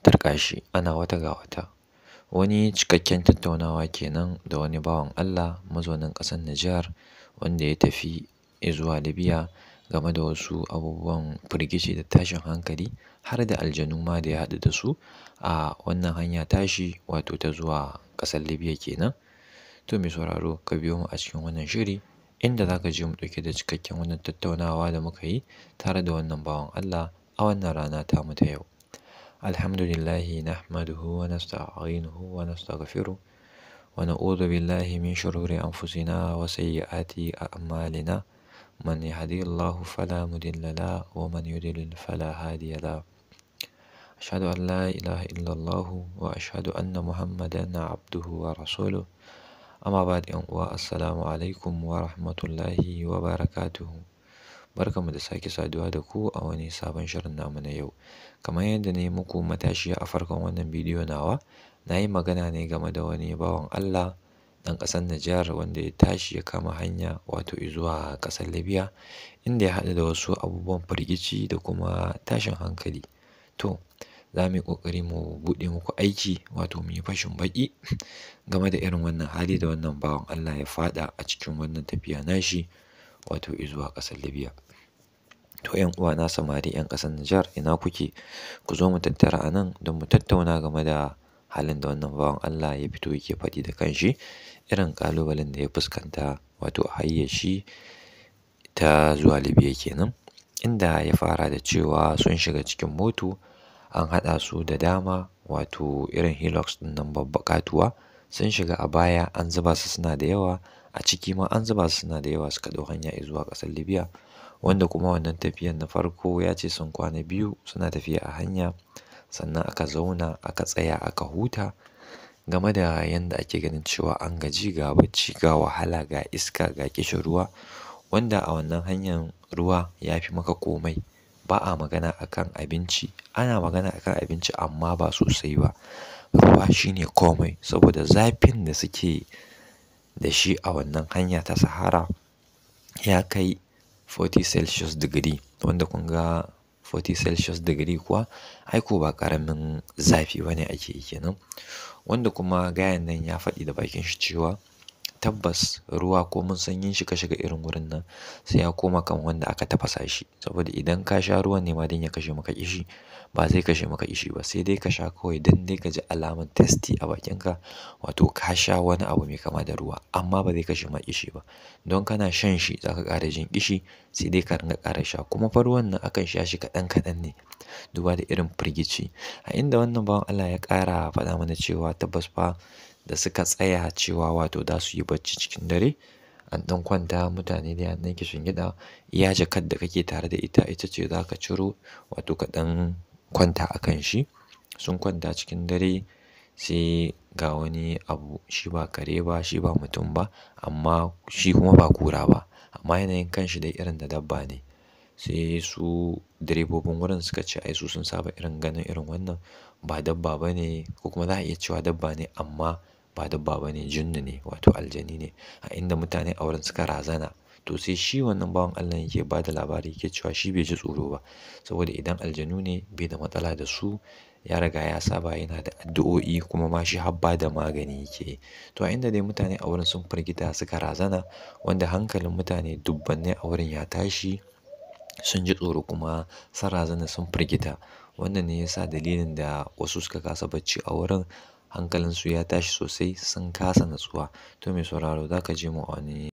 Tarkashi ana wata ga wata. Wani cikakken tattaunawa kenan da wani bawan Allah mazaunin ƙasar Nijar wanda ya tafi zuwa Libya game da wasu abubuwan firgici da tashin hankali har da aljanu ma da ya haɗu da su a wannan hanya tashi wato ta zuwa ƙasar Libya kenan. To mai sauraro, ka biyo mu a cikin wannan shiri inda za ka je mu ɗauke da cikakken wannan tattaunawa da muka yi tare da wannan bawan Allah a wannan rana tamu ta yau. Alhamdulillahi nahmaduhu wa nasta'inuhu wa nastaghfiruh wa na'udhu billahi min shururi anfusina wa sayyiati a'malina. Man yahdihillahu fala mudilla lahu wa man yudlil fala hadiya lahu. Ashhadu an la ilaha illallah wa ashhadu anna Muhammadan abduhu wa rasuluh. Amma ba'd, 'yan uwa, assalamu alaikum wa rahmatullahi wa barakatuhu. Barkanmu da sake saduwa da ku a wani sabon shirin namu na yau. Kamar yadda na yi muku matashiya a farkon wannan bidiyo nawa, na yi magana ne game da wani bawan Allah ɗan ƙasar Nijar wanda ya tashi ya kama hanya wato zuwa ƙasar Libya, inda ya haɗu da wasu abubuwan firgici da kuma tashin hankali. To, za mu yi ƙoƙari mu buɗe muku aiki, wato mu yi fashin baƙi game da irin wannan hali da wannan bawan Allah ya faɗa a cikin wannan tafiya nashi wato zuwa ƙasar Libya. To, 'yan uwana samari 'yan ƙasar Nijar, ina kuke? Ku zo mu tattara a nan don mu tattauna game da halin da wannan bawan Allah ya fito yake faɗi da kanshi, irin ƙalubalen da ya fuskanta wato a hanyar shi ta zuwa Libya kenan, inda ya fara da cewa sun shiga cikin moto, an haɗa su da dama, wato irin Hilux ɗin nan babba ƙatuwa, sun shiga a baya an zuba su suna da yawa, a ciki ma an zuba su suna da yawa, suka ɗau hanya zuwa ƙasar Libya. Wanda kuma wannan tafiyan na farko ya ce sun kwana 2 suna tafiya a hanya, sannan aka zauna aka tsaya aka huta game da yanda ake ganin cewa an gaji, ga bacci, ga wahala, ga iska, ga ƙishin ruwa, wanda a wannan hanyar ruwa ya fi maka komai. Ba a magana akan abinci, ana magana akan abinci amma ba sosai ba. Ruwa shine komai, saboda zafin da suke da shi a wannan hanya ta Sahara ya kai 40 Celsius degree, wanda kun ga 40 Celsius degree kuwa ai ko ba ƙaramin zafi bane ake yi kenan. Wanda kuma gayan nan ya faɗi da bakin shi cewa tabbas ruwa ko mun sanyin shi ka shiga irin wurin nan sai ya koma kan wanda aka tafasa shi, saboda idan ka sha ruwan ne ma don ya kashe maka ƙishi, ba zai kashe maka ƙishi ba, sai dai ka sha kawai don dai ka ji alamar tasty a bakinka, wato ka sha wani abu mai kama da ruwa, amma ba zai kashe ma ƙishi ba. Don kana shan shi za ka ƙara jin ƙishi, sai dai ka ringa ƙara sha. Kuma fa ruwan nan akan sha shi kaɗan kaɗan ne duba da irin firgici. A inda wannan bawan Allah ya ƙara faɗa mana cewa tabbas fa da suka tsaya cewa wato za su yi bacci cikin dare, an ɗan kwanta mutane dai an ɗan kishingiɗa, iya jakar da kake tare da ita ita ce za ka ciro wato ka ɗan kwanta a kan shi. Sun kwanta cikin dare sai ga wani abu, shi ba kare ba, shi ba mutum ba, amma shi kuma ba kura ba, amma yanayin kanshi dai irin da dabba ne. Sai su direbobin wurin suka ce ai su sun saba irin ganin irin wannan, ba dabba ba ne, ko kuma za a iya cewa dabba ne amma ba dabba ba ne, jinnu ne wato aljani ne. A inda mutane a wurin suka razana. To sai shi wannan bawan Allah yake ba da labari yake cewa shi bai ji tsoro ba, saboda idan aljanu ne bai da matsala da su, ya riga ya saba, yana da addu'o'i, kuma ma shi har ba da magani yake yi. To a inda dai mutane a wurin sun firgita suka razana, wanda hankalin mutane dubbannai a wurin ya tashi, sun ji tsoro kuma sun razana sun firgita. Wannan ne ya sa dalilin da wasu suka kasa bacci a wurin, hankalinsu ya tashi sosai, sun kasa natsuwa. To mai sauraro, za ka je mu a wani